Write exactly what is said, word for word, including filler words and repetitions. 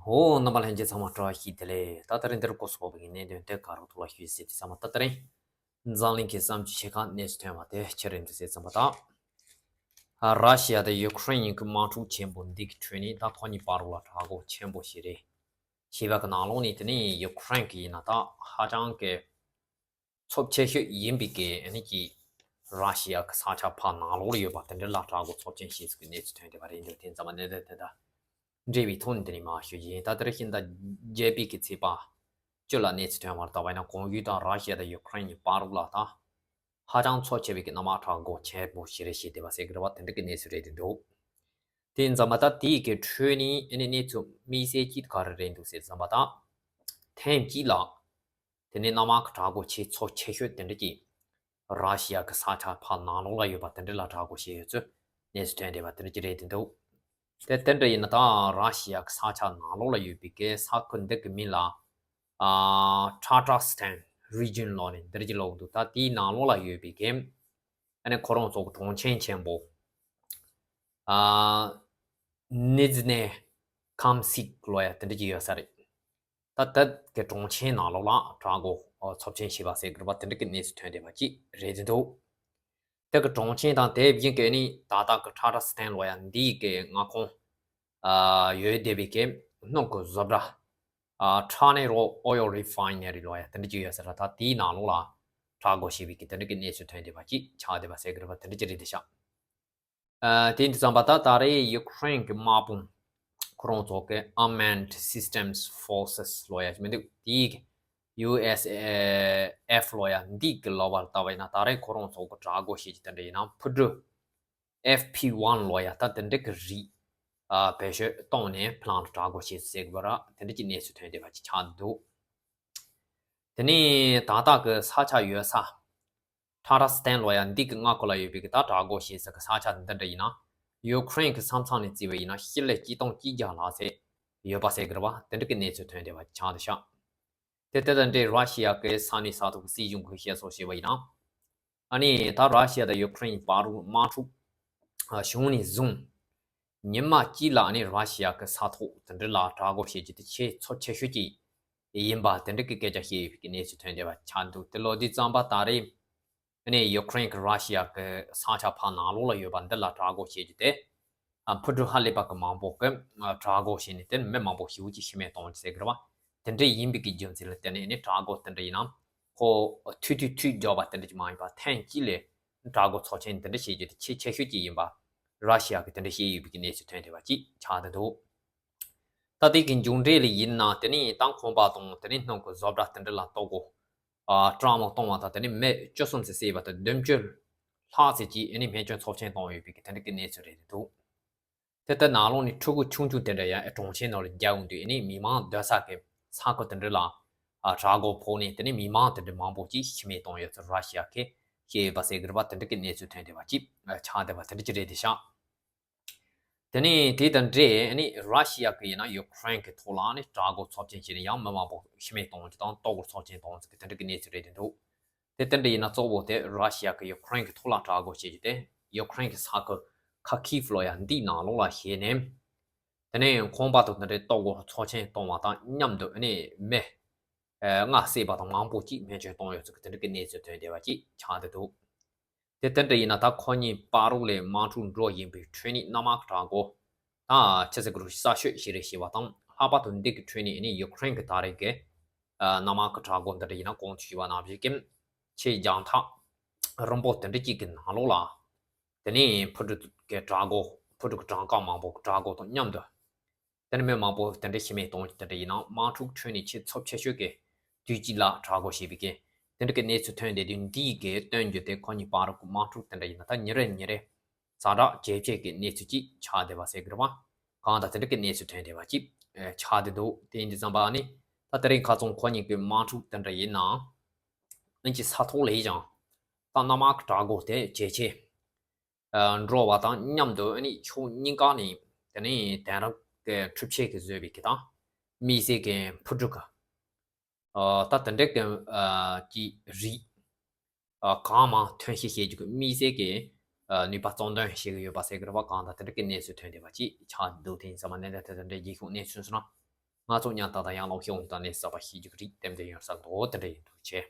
ཨོ། རྣམ་པ་ལྷན་རྒྱས་ཚང་མ་བཀྲ་ཤིས་བདེ་ལེགས། ད་ད་རིང་འདིར་སྐོར་སོགས་པའི་གནད་དོན་དེ་ག་རོགས་ཐོག་ལ་ཞུས་ཟེར་དུས་ཙམ་པ། ད་ད་རིང་འཛམ་གླིང་གི་བསམ་སྤྱོད་ཆེ་ཁག་གནས་ཚུལ་ཐོན་པ་དེ་ཆེ་རིམ་དུ་ཟེར་ཙམ་པ་དང་། ར་ཤི་ཡ་དང་ཡུ་ཁུ་རེན་གཉིས་ཀྱི་དམག་འཁྲུག་ཆེན་པོ་འདི་གི་ཁྲོད་ནས་ད་ཁོ་གཉིས་བར་ལ་དྲག་རྒོལ་ཆེན་པོ་ཞིག་རེད། ཞེས་པ་གི་ནང་ལོགས་ནས་དེ་ནས་ཡུ་ཁུ་རེན་གྱི་ཡིན་ན་ད་ཧ་ཅང་གི་ཚབས་ཆེ་ཤོས་ཡིན་པའི་གི་ཨ་ནི་ཀྱི་ར་ཤི་ཡ་གི་ས་ཆ་ཕར་ནང་ལོགས་ལ་ཡོད་པ་དེ་འདྲ་ལ་དྲག་རྒོལ་ཚབས་ཆེན་ཞིག་གི་གནས་ཚུལ་ཐོན་བསྡད་པ་རེད་འདུག་དེ་ཙམ་པ་གནད་དོན་དེ་དང་འབྲེལ་བའི་ཐོག་ནས་དེ་ནས་མར་ཞུ་རྒྱུ་ཡིན། ད་དེར་ཤིན་ཏུ་རྒྱས་པའི་གི་ཚིག་པ་བཅུ་ལ་གནས་ཚུལ་ཐོན་བར་ལྟ་བ་ཡིན་ན། གོང་ཡུལ་དང་ར་ཤི་ཡ་དང་ཡུ་ཁུ་རེན་གཉིས་བར་ལ་ད་ཧ་ཅང་ཚབས་ཆེ་བའི་གི་གནམ་དམག་དྲག་རྒོལ་ཆེན་པོ་ཞིག་རེད་ཞེས་བསྡད་པ་ཟེར་གི་རེད་བ། དེ་འདྲ་གི་གནས་ཚུལ་རེད་འདུག་དེ་ཙམ་པ་ད་དེའི་གི་ཁྲོད་ནས་ཨ་ནི་གནས་ཚུལ་དམིགས་བསལ་གཅིག་ག་རེ་རེད་འདུག་ཟེར་ཙམ་པ་ད། ཐེངས་གཅིག་ལ་དེ་ནས་གནམ་དམག་གི་དྲག་རྒོལ་ཆེས་ཚབས་ཆེ་ཤོས་དེ་འདྲ་གྱིས་ར་ཤི་ཡ་གི་ས་ཆ་ཕར་ནང་ལོགས་ལ་ཡོད་པ་དེ་འདྲ་ལ་དྲག་རྒོལ་བྱས་ཡོད་ཚུལ་གནས་ཚུལ་ཐོན་བསྡད་པ་དེ་འདྲ་ཅིག་རེད་འདུག་དེ་དེ་འདྲ་ཡིན་ན་ད་ར་ཤི་ཡ་གི་ས་ཆ་ནང་ལོགས་ལ་ཡོད་པའི་གི་ས་ཁུལ་འདི་གི་མིང་ལ་ཨ་Tatarstan region ལབ་ནས་འདི་འདྲ་ཅིག་ལབ་འདུག་ད་དེའི་ནང་ལོགས་ལ་ཡོད་པའི་གི་ཨ་ནི་ཁོ་རང་ཚོ་གི་གྲོང་ཁྱེར་ཆེན་པོ་ཨ་Nizhne Kamsk ལབ་ཡ་དེ་འདྲ་ཅིག་ཡོད་ས་རེད། ད་ལྟ་གི་གྲོང་ཁྱེར་ནང་ལོགས་ལ་དྲག་རྒོལ་ཚབས་ཆེན་བྱས་པ་ཟེར་གི་རེད་པ། དེ་འདྲ་གི་གནས་ཚུལ་ཐོན་བསྡད་པ་ཅིག་རེད་འདུག་དེ་གི་གྲོང་ཁྱེར་དང་དེ་བཞིན་གི་ནི་ད་ལྟ་གི་Tatarstan ལབ་ཡ་འདི་གི་མངའ་ཁོངས་ཨ་ཡོད་བསྡད་པའི་གི་སྣུམ་གི་བཟོ་གྲྭ་ཨ་Tanaro Oil Refinery ལབ་ཡ་དེ་འདྲ་ཅིག་ཡོད་ས་རེད། ད་དེའི་ནང་ལོགས་ལ་དྲག་རྒོལ་བྱས་པའི་གི་དེ་འདྲ་གི་གནས་ཚུལ་ཐོན་བསྡད་པ་ཅིག་ཆགས་བསྡད་པ་ཟེར་གི་རེད་པ། དེ་འདྲ་ཅིག་རེད་འདུག་ཤག་ཨ་དེ་འདི་ཙམ་པ་ད་ད་རེས་ཡུ་ཁུ་རེན་གྱི་དམག་དཔུང་ཁོ་རང་ཚོ་གི་Armed Systems Forces ལབ་ཡ་ཞིག་མི་འདུག་དེའི་ཡུ་ཨེས་ཨེ་ཕི་ལབ་ཡ་འདི་གི་ལབ་པར་ལྟ་བ་ཡིན་ན། ད་རེས་ཁོ་རང་ཚོ་གི་དྲག་རྒོལ་བྱེད་ཀྱི་དེ་འདྲ་ཡིན་ན་ཕུ་གྲུ་ཨེཕ་ཕི་ཝན་ལབ་ཡ་ད་དེ་འདྲ་གི་རིགས་ཨ་བེད་སྤྱོད་བཏང་ནས་ཕར་ལ་དྲག་རྒོལ་བྱེད་ཟེར་གི་ར། དེ་འདྲ་གྱི་གནས་ཚུལ་ཐོན་བསྡད་པ་ཅིག་ཆགས་འདུག་དེ་ནས་ད་ལྟ་གི་ས་ཆ་ཡོད་ས་Tatarstan ལབ་ཡ་འདི་གི་མངའ་ཁོངས་ལ་ཡོད་པའི་གི་ད་དྲག་རྒོལ་བྱེད་ས་གི་ས་ཆ་འདི་འདྲ་ཡིན་ན། ཡུ་ཁུ་རེན་གི་ས་མཚམས་ནས་བརྩིས་པ་ཡིན་ན་སྤྱི་ལེ་གཅིག་སྟོང་གཅིག་བརྒྱ་ལྷག་ཙམ་ཡོད་པ་ཟེར་གི་རེད་པ། དེ་འདྲ་གི་གནས་ཚུལ་ཐོན་བསྡད་པ་ཆགས་འདུག་ཤག་དེ་དེ་དང་འབྲེལ་ར་ཤི་ཡ་གི་ས་གནས་ས་ཐོག་གི་སྲིད་གཞུང་གིས་བཤད་སྲོལ་བྱས་པ་ཡིན་ན། ཨ་ནི་ད་ར་ཤི་ཡ་དང་ཡུ་ཁུ་རེན་བར་དམག་འཁྲུག་ཨ་བྱུང་ནས་བཟུང་ཉི་མ་གཅིག་ལ་ཨ་ནི་ར་ཤི་ཡ་གི་ས་ཐོག་དེ་འདྲ་ལ་དྲག་རྒོལ་བྱེད་རྒྱུ་དེ་ཆེས་ཚབས་ཆེ་ཤོས་ཅིག་ཡིན་པ་དེ་འདྲ་གི་སྐད་ཆ་བཤད་ཡོད་པའི་གནས་ཚུལ་ཐོན་བསྡད་པ་ཆགས་འདུག་དེ་ལོ་དུས་ཙམ་པ་ད་རེས་ཨ་ནི་ཡུ་ཁུ་རེན་གི་ར་ཤི་ཡ་གི་ས་ཆ་ཕར་ནང་ལོགས་ལ་ཡོད་པ་འདི་ལ་དྲག་རྒོལ་བྱེད་རྒྱུ་དེ། ཨ་ཕུ་གྲུ་ཧ་ལས་པ་གི་མང་པོ་གི་ཨ་དྲག་རྒོལ་བྱས་ནས་དེ་ནི་མི་མང་པོ་ཞེ་པོ་ཅིག་ཤི་རྨས་གཏོང་རྒྱུ་ཟེར་གི་རེད་པ། དེ་འདྲ་ཡིན་པའི་གི་རྒྱུ་མཚན་ལ་བརྟེན་ནས་ཨ་ནི་དྲག་རྒོལ་དེ་འདྲ་ཡིན་ན་ཁོ་ཐུག་དུས་ཐུག་འཇོག་པ་དེ་འདྲ་ཅིག་མ་ཡིན་པ། ཐེངས་གཅིག་ལ་དྲག་རྒོལ་ཚབས་ཆེན་དེ་འདྲ་བྱེད་རྒྱུ་དེ་ཆེས་ཆེ་ཤོས་ཅིག་ཡིན་པ་ར་ཤི་ཡ་གིས་དེ་འདྲ་བཤད་ཡོད་པའི་གི་གནས་ཚུལ་ཐོན་བསྡད་པ་ཅིག་ཆགས་བསྡད་འདུག་ད་དེ་གི་མཇུག་འབྲས་ལ་ཡིན་ན་དེ་ནི་ད་ཁང་པ་དང་དེ་ནི་སྣུམ་གི་བཟོ་གྲྭ་དེ་འདྲ་ལ་གཏོར་རྒོལ་ཨ་དྲག་མོ་གཏོང་བ་དང་། དེ་ནི་མི་བཅུ་གསུམ་ཙམ་བསད་པ་དང་བདུན་ཅུ་ལྷག་ཙམ་ཅིག་ཨ་ནི་རྨས་སྐྱོན་ཚབས་ཆེན་བཏང་ཡོད་པའི་གི་དེ་འདྲ་གི་གནས་ཚུལ་རེད་འདུག་དེ་ལྟར་ནང་ལོགས་ནས་ཕྲུ་གུ་ཆུང་ཆུང་དེ་འདྲ་ཡང་གྲོང་ཁྱེར་ནང་ལ་རྒྱག་ཡོང་དུས་ཨ་ནི་མི་མང་སྡོད་ས་གི་ས་ཁུལ་དེ་འདྲ་ལ་ཨ་དྲག་རྒོལ་ཕོག་ནས་དེ་ནི་མི་མང་དེ་འདྲ་མང་པོ་ཅིག་ཤི་རྨས་བཏང་ཡོད་ཚུལ་ར་ཤི་ཡ་གིས་བཤད་ཡོད་པ་ཟེར་གི་རེད་པ། དེ་འདྲ་གི་གནས་ཚུལ་ཐོན་བསྡད་པ་ཅིག་ཆགས་བསྡད་པ་དེ་འདྲ་ཅིག་རེད་འདུག་ཤག་དེ་ནས་དེ་དང་འབྲེལ་ཨ་ནི་ར་ཤི་ཡ་གིས་ཡིན་ན་ཡུ་ཁུ་རེན་གྱི་ཐོག་ལ་ཨ་ནི་དྲག་རྒོལ་ཚབས་ཆེན་བྱས་ནས་ཡང་མི་མང་པོ་ཤི་རྨས་གཏོང་རྒྱུ་དང་གཏོར་རྒོལ་ཚབས་ཆེན་གཏོང་རྒྱུ་གི་དེ་འདྲ་གི་གནས་ཚུལ་རེད་འདུག་དེ་དེ་འདྲ་ཡིན་ན་གཙོ་བོ་དེ་ར་ཤི་ཡ་གིས་ཡུ་ཁུ་རེན་གྱི་ཐོག་ལ་དྲག་རྒོལ་བྱེད་རྒྱུ་དེ་ཡུ་ཁུ་རེན་གྱི་ས་ཁུལ་ཁ་ཁིབ་ལབ་ཡ་འདིའི་ནང་ལོགས་ལ་བྱས་ནས། དེ་ནས་ཁང་པ་དང་དེ་འདྲའི་གཏོར་རྒོལ་ཚབས་ཆེན་གཏོང་བ་དང་མཉམ་དུ་ཨ་ནི་མི་ལྔ་བསད་པ་དང་མང་པོ་ཅིག་རྨས་སྐྱོན་གཏོང་ཡོད་ཚུལ་གྱི་དེ་འདྲ་གི་གནས་ཚུལ་ཐོན་བསྡད་པ་ཅིག་ཆགས་བསྡད་འདུག་དེ་དེ་འདྲ་ཡིན་ན་ད་ཁོ་གཉིས་བར་ལ་དམག་འཁྲུག་འགྲོ་བཞིན་པའི་ཁྲོད་ནས་གནམ་དམག་གི་དྲག་རྒོལ་དང་ཕྱི་ཚེས་གི་རུ་གསར་ཤོས་ཤིག་རེད་ཞེས་པ་དང་། ལྷག་པར་དུ་འདི་གི་ཁྲོད་ནས་ཨ་ནི་ཡུ་ཁུ་རེན་གྱི་ད་རེས་ཀྱི་ཨ་གནམ་དམག་གི་དྲག་རྒོལ་འདི་འདྲ་ཡིན་ན་གོང་དུ་ཞུས་པ་ནང་བཞིན་གྱི་ཆེས་རྒྱང་ཐག་རིང་པོ་དེ་འདྲ་ཅིག་གི་ནང་ལོགས་ལ། དེ་ནས་ཕུ་གྲུ་གི་དྲག་རྒོལ་ཕུ་གྲུ་གི་གྲངས་ཀ་མང་པོ་གི་དྲག་རྒོལ་དང་མཉམ་དུ། དེ་ནས་མི་མང་པོ་དེ་འདྲ་ཤི་རྨས་གཏོང་རྒྱུ་དེ་འདྲ་ཡིན་ན་དམག་འཁྲུག་ཁྲོད་ནས་ཆེས་ཚབས་ཆེ་ཤོས་ཀྱི་དུས་གཅིག་ལ་དྲག་རྒོལ་བྱེད་པའི་གི་དེ་འདྲ་གི་གནས་ཚུལ་ཐོན་བསྡད་དུས། འདིའི་གི་སྟོན་རྒྱུ་དེ་ཁོ་གཉིས་བར་གྱི་དམག་འཁྲུག་དེ་འདྲ་ཡིན་ན་ད་ཉིན་རེ་ཉིན་རེ་ཛ་དྲག་ཇེ་ཆེ་གི་གནས་ཚུལ་ཅིག་ཆགས་བསྡད་པ་ཟེར་གི་རེད་པ། གང་ལྟར་དེ་འདྲ་གི་གནས་ཚུལ་ཐོན་བསྡད་པ་ཅིག་ཆགས་བསྡད་འདུག་དེ་ཡིན་དུས་ཙམ་པ་ཨ་ནི་ད་དེ་རིང་ཁ་སང་ཁོ་གཉིས་ཀྱི་དམག་འཁྲུག་དེ་འདྲ་ཡིན་ན་ཨ་ནི་ཅིག་ས་ཐོག་ལ་ཡིན་ཀྱང་ད་གནམ་དམག་གི་དྲག་རྒོལ་དེ་ཇེ་ཆེ་ཨ་འགྲོ་བ་དང་མཉམ་དུ་ཨ་ནི་ཕྱོགས་གཉིས་ཀ་ནས་དེ་ནས་དེང་རབས་ཀྱི་འཕྲུལ་ཆས་ཀྱིས་བཟོས་པའི་གི་དང་དམིགས་བསལ་གྱི་ཕུ་གྲུ་གི་ཨ་ད་དེ་འདྲ་གི་ཨ་ཀྱི་རིགས་ཨ་གང་མང་ཐོན་སྐྱེད་བྱེད་རྒྱུ་གི་དམིགས་བསལ་གྱི་ཨ་ནུས་པ་གཙང་འདོན་བྱེད་ཀྱི་ཡོད་པ་ཟེར་གི་རེད་པ། གང་ལྟར་དེ་འདྲ་གི་གནས་ཚུལ་ཐོན་བསྡད་པ་ཅིག་ཆགས་འདུག་དེ་ཡིན་ཙམ་པ་གནད་དོན་དེ་དང་འབྲེལ་རྒྱལ་ཁབ་གནས་ཚུལ་སོང་ན། ང་ཚོ་ཉམ་ཐག་དང་ཡང་ལོག་ཤོང་དང་ནས་གསར་པ་ཤེས་རྒྱུ་རིགས་ཏན་ཏན་ཡོད་ས་འདུག་དེ་འདྲ་ཡིན་འདུག་ཆེ།